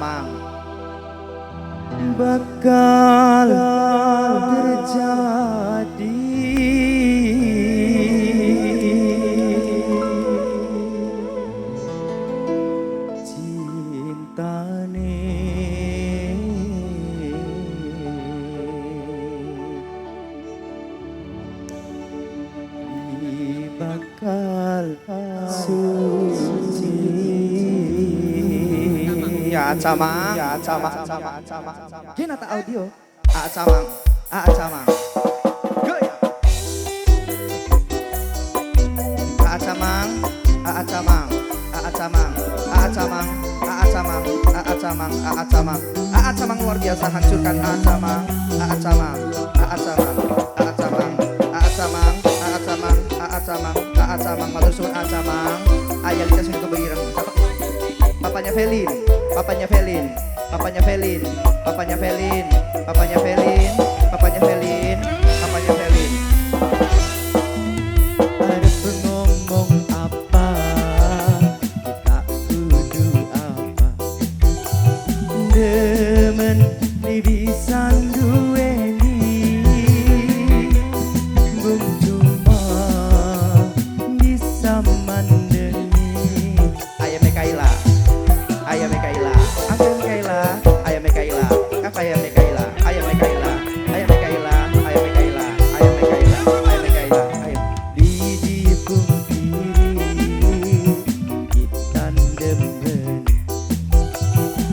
Acamang. Bakal terjadi. Cintane bakal suci. Ya Acamang, ya Acamang, Acamang, Acamang. Gini tak audio. Acamang, Acamang. Goyang. Acamang, Acamang, Acamang, Acamang, Acamang, Acamang, Acamang, Acamang luar biasa hancurkan Acamang, Acamang, Acamang, Acamang, Acamang, Acamang, Acamang, Acamang, matur suwun Acamang. Ayah Lita sing kebireng. Papanya Felin, papanya Felin, papanya Felin, papanya Felin, papanya Felin, papanya Felin, papanya Felin. Arep ngomong apa, kita kudu apa? Demen ni bisa duweni, bung cuma bisa mandeni. Ayah Mekaila, Ayah Mekaila, Ayah Mekaila, Ayah Mekaila, Ayah Mekaila, Ayah Mekaila, Ayah Mekaila, Ayah Mekaila, Ayah Mekaila, Ayah Mekaila, Ayah. Di pungkiri kita demen,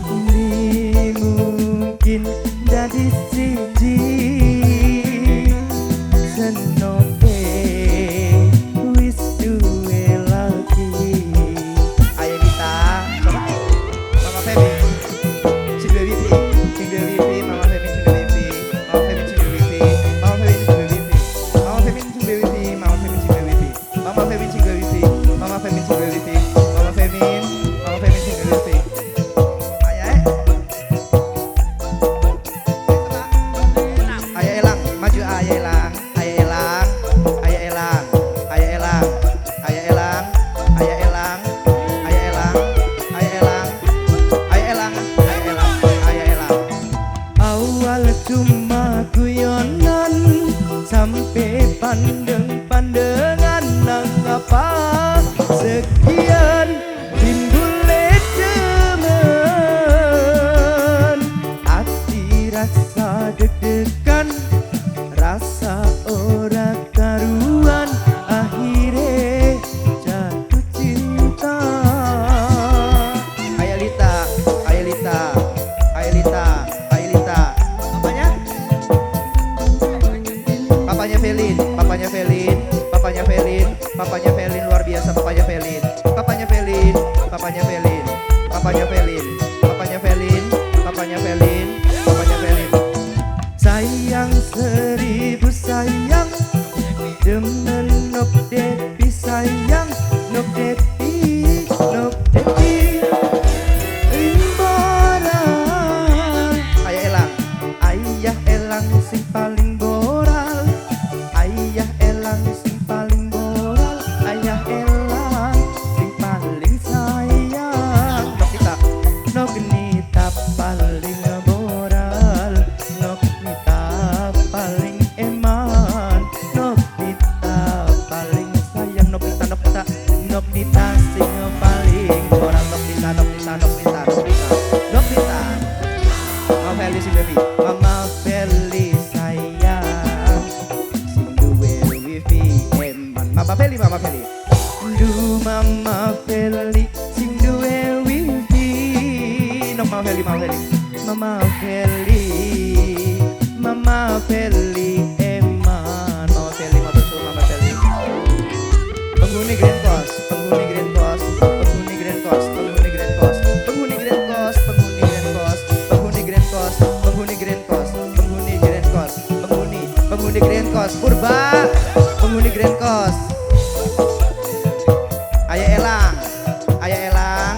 ini mungkin jadi siji senoke wis duwe lagi. Ayah Nita, sama Mama Femi, sing duwe wifi, sing duwe wifi, Mama Femi sing duwe wifi, Mama Femi sing duwe wifi, Mama Femi sing duwe wifi, Mama Femi sing duwe wifi, Mama Femi sing duwe wifi, Mama Femi sing duwe wifi, Mama Femi sing duwe wifi, Mama Femi, Mama Femi sing duwe wifi. Ayah, Ayah Elang, maju Ayah Elang, Ayah Elang, Ayah Elang, Ayah Elang, Ayah Elang, Ayah Elang, Ayah Elang, Ayah Elang, Ayah Elang, Ayah Elang, Ayah Elang. Awal cuma guyonan sampai pandeng-pandengan nang apa sekian timbul demen, hati rasa deg-degan, rasa ora karuan, akhire jatuh cinta. Ayah Lita, Ayah Lita, Ayah Lita, Ayah Lita. Apanya? Papanya Felin, papanya Felin, papanya Felin, papanya Felin luar biasa papanya Felin, papanya Felin, papanya Felin, papanya Felin, papanya Felin, papanya Felin, papanya Felin. Sayang seribu sayang, demen nok depi sayang, nok depi, nok depi imboral. Ayah Elang, Ayah Elang sing paling boral, ayah Elang sing paling boral, ayah Elang sing paling sayang. Nok Nita, Nok Nita paling boral, Nok Nita paling eman, Nok Nita paling sayang, Nok Nita, Nok Nita, Nok Nita sing paling boral, Nok Nita, Nok Nita, Nok Nita, Nok Nita, Nok Nita. Mama Feli sing baby. Mama Feli sayang, sing duwe wifi eman. Mama Feli, Mama Feli. Du Mama Feli sing duwe wifi. Nok Mama Feli, Mama Feli. Mama Feli, Mama Feli eman. Mama Feli, matur suwun Mama Feli. Penghuni Grand Kos, penghuni Grand Kos, penghuni Grand Kos, penghuni Grand Kos, penghuni Grand Kos, penghuni Grand Kos, penghuni Grand Kos, penghuni Grand Kos, penghuni Grand Kos, penghuni, penghuni Grand Kos, Purba, penghuni Grand Kos. Ayah Elang, Ayah Elang,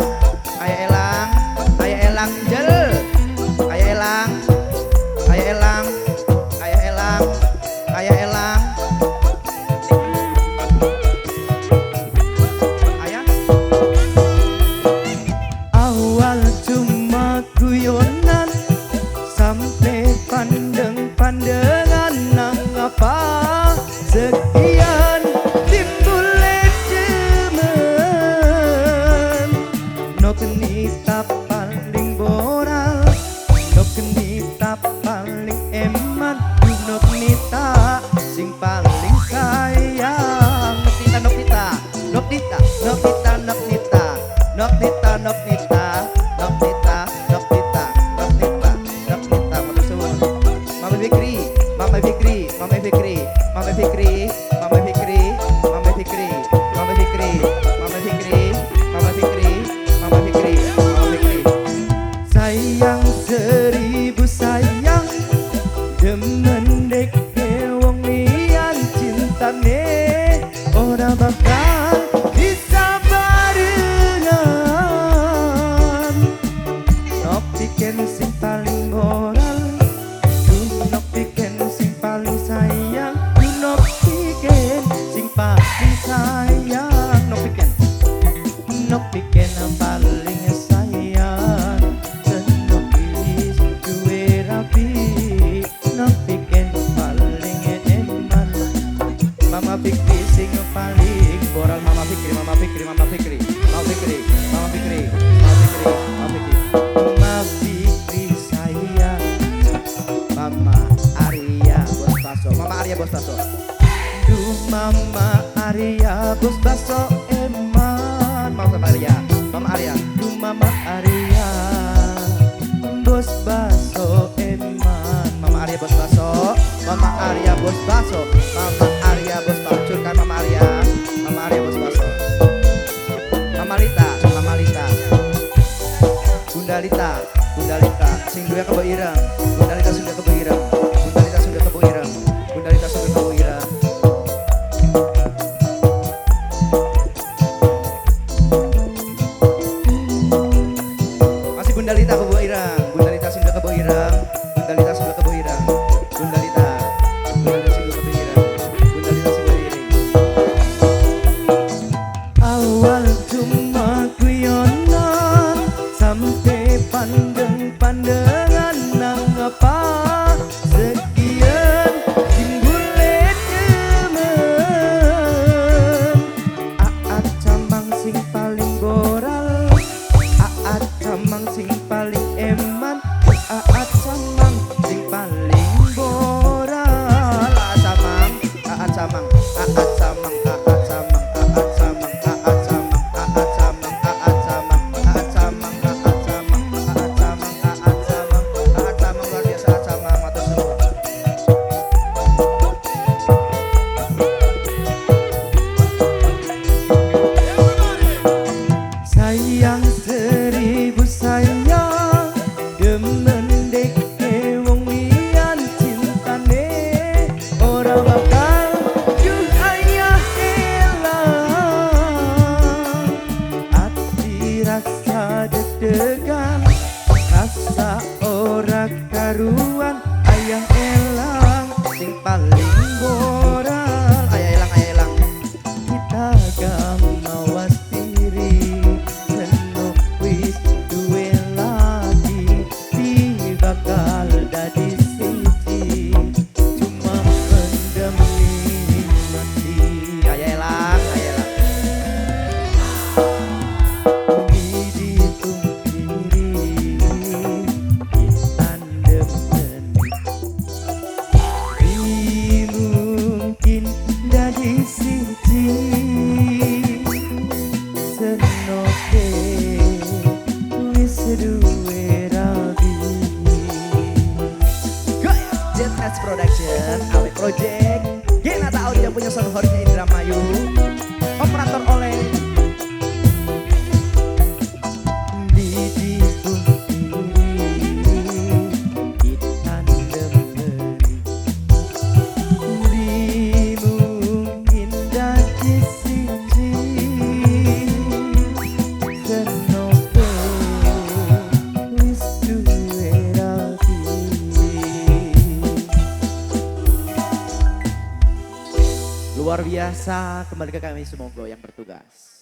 Ayah Elang, Ayah Elang jel, Ayah Elang, Ayah Elang, Ayah Elang, Ayah Elang. Ayah, Awal cuma ku ora bakal bisa barengan. Nok piken sing paling moral, nok piken sing paling sayang, nok piken sing paling sayang, nok piken, nok piken paling sayang. Senok wis duwe rabi, nok piken paling eman. Mama Fikri sing paling moral, Mama Fikri, Mama Fikri, Mama Fikri, Mama Fikri, Mama Fikri, Mama Fikri, Mama Fikri, Mama Fikri sayang. Mama Arya bos baso, Mama Arya bos baso. Duh Mama Arya bos baso eman. Mama Arya, Mama Arya, duh Mama Arya bos baso eman. Mama Arya bos baso, Mama Arya bos baso, Mama Arya bos baso. Kan Mama Arya, Mama Arya bos baso. Mama Lita, Mama Lita, Bunda Lita, Bunda Lita, sing duwe kebo ireng. Bunda Lita sing duwe kebo ireng. Bunda Lita sing duwe kebo ireng. Bunda Lita sing duwe kebo ireng. Masih Bunda Lita kebo ireng. Bunda Lita sing duwe kebo ireng. Bunda Lita sing duwe kebo ireng. Bunda Lita, Bunda Lita sing duwe kebo ireng. Bunda Lita sing duwe ireng. Awal cuma guyonan sampai pandeng-pandengan nang apa sekian timbule demen. Aat camang sing paling boral, aat camang sing paling eman, aat camang sing paling boral. Aat camang, aat camang, aat camang, aat camang, aat camang, aat camang, aat camang, aat camang, aat camang, aat camang, aat camang, aat camang, aat camang, luar biasa aat camang, matur suwun. Sayang seribu sayang, demen deke wong liyan cintane ora bakal duh ayah elang. Ati rasa deg-degan, rasa ora karuan, ayah elang sing paling moral. Ayah elang, ayah elang. Kita gak mawas diri, senok wis duwe lagi, ti bakal dadi siji, cuma mendem nikmati. Ayah elang, ayah elang. Mungkin dadi siji, senoke wis duwe rabi. Goyang ZS Production, AW Project, Genata Audio punya sound hornnya Indramayu, operator oleh mungkin dadi siji, senoke wis duwe rabi. Luar biasa, kembali ke kami semoga yang bertugas.